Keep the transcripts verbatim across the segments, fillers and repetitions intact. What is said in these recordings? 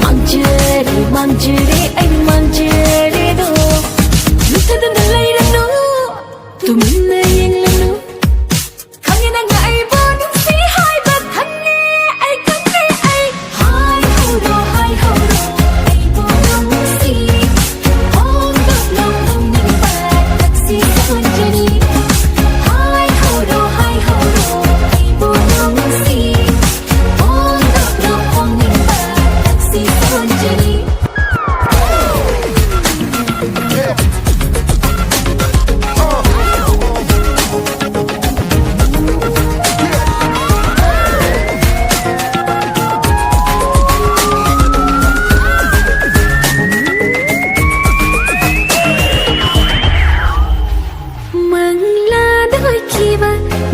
ꯃꯥꯡꯖꯔꯦ, ꯃꯥꯡꯖꯔꯦ, ꯑꯩ ꯃꯥꯡꯖꯔꯦꯗꯣ꯫ ꯂꯨꯞꯊꯗꯨꯅ ꯂꯩꯔꯅꯨ, ꯇꯨꯃꯤꯟꯅ ꯌꯦꯡꯂꯅꯨ꯫ ꯈꯪꯉꯦ ꯅꯪꯅ ꯑꯩꯕꯨ ꯅꯨꯡꯁꯤ ꯍꯥꯏꯕ ꯈꯪꯉꯦ, ꯑꯩ ꯈꯪꯉꯦ, ꯑꯩ꯫ ꯍꯥꯏꯍꯧꯔꯣ, ꯍꯥꯏꯍꯧꯔꯣ, ꯑꯩꯕꯨ ꯅꯨꯡꯁꯤ꯫ ꯐꯣꯡꯗꯣꯛꯂꯣ ꯐꯣꯡꯅꯤꯡꯕ ꯊꯛꯁꯤ ꯁꯣꯟꯖꯅꯤ꯫ ꯍꯥꯏꯍꯧꯔꯣ, ꯍꯥꯏꯍꯧꯔꯣ, ꯑꯩꯕꯨ ꯅꯨꯡꯁꯤ꯫ ꯐꯣꯡꯗꯣꯛꯂꯣ ꯐꯣꯡꯅꯤꯡꯕ ꯊꯛꯁꯤ ꯁꯣꯟꯖꯅꯤ꯫ ꯃꯪꯂꯥꯗ ꯑꯣꯏꯈꯤꯕ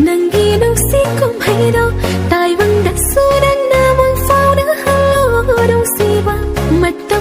ꯅꯪꯒꯤ ꯅꯨꯡꯁꯤ ꯀꯨꯝꯍꯩꯗꯣ ꯇꯥꯏꯕꯪꯗꯁꯨ ꯅꯪꯅ ꯃꯪꯐꯥꯎꯅ ꯍꯜꯂꯣ ꯅꯨꯡꯁꯤꯕ꯫ ꯃꯇꯝ